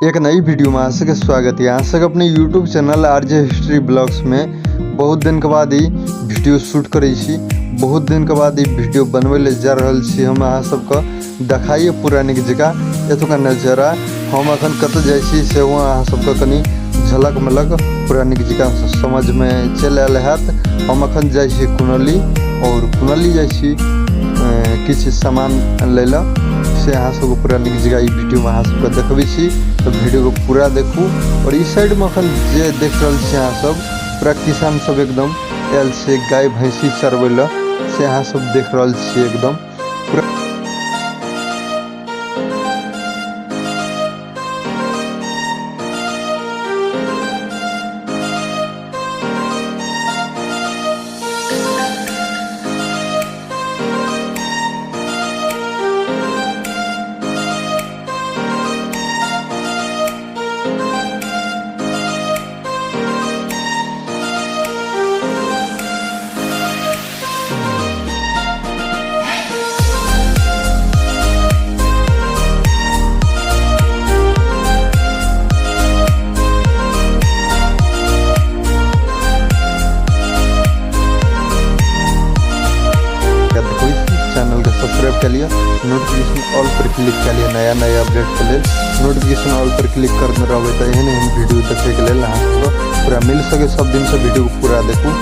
एक नई वीडियो में अहाँ सबके स्वागत है। अहाँ सबके अपने YouTube channel RJ history blogs में बहुत दिन के बाद ई वीडियो शूट करै छी। बहुत दिन के बाद ई वीडियो बनबै ले जा रहल छी। हम अहाँ सबके देखाइए पूरा नीक जकाँ एतुका नजारा। हम अखन कतऽ जाइ छी सेहो अहाँ सबके कनि झलक मलक पूरा नीक जकाँ समझमे चलि आयल हैत। हम अखन जाइ छी कुनौली और कुनौली जाइ छी किछु सामान लै लए, से अहाँ सबके पूरा नीक जकाँ ई वीडियोमे अहाँ सबके देखबै छी। तऽ वीडियोके पूरा देखू। और ई साइडमे अखन जे देख रहल छी अहाँ सब, पूरा किसान सब एकदम आयल छै गाय भैंसी चरबै लए, से अहाँ सब देख रहल छियै एकदम पूरा। चैनल के सब्सक्राइब कर लिया, नोटिफिकेशन ऑल पर क्लिक कर लिया। नया नया अपडेट के लेल नोटिफिकेशन ऑल पर क्लिक करने रहबै तऽ एहन एहन वीडियो देखे के लेल अहाँ सबके पूरा मिल सके। सब दिन से वीडियो पूरा देखू।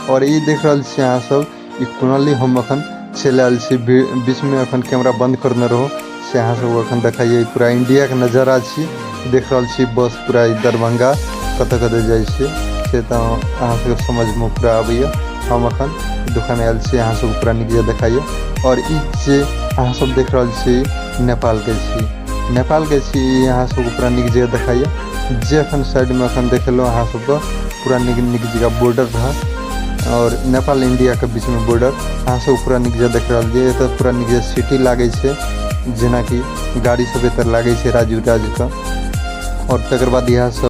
और ई देख रहल छी अहाँ सब, ई कुनौली हम अखन चलि आयल छी। बीच में अखन कैमरा बंद करने रहो, से अहाँ सब अखन देखाइए। पूरा इंडिया के नजारा छी देख रहल छी। बस पूरा ई दरभंगा कतऽ कतऽ जाइ छै से तऽ अहाँ सबके समझ में पूरा आबैया। हम अखन दुकान आयल छी, अहाँ सब पूरा नीक जकाँ देखाइए। और ई जे अहाँ सब देख रहल छी नेपाल के छी, नेपाल के छी। ई अहाँ सबके पूरा नीक जगह देखाइए। जे अखन साइड में अखन देखेलहुँ अहाँ सबके पूरा नीक नीक जगह बॉर्डर रह और नेपाल इंडिया के बीच में बॉर्डर अहाँ सब पूरा नीक जगह देख रहल छी। एतऽ पूरा नीक जगह सिटी लागै छै, जेनाकि गाड़ी सब एतऽ लागै छै राजू राज के। और तकर बाद इएह सब।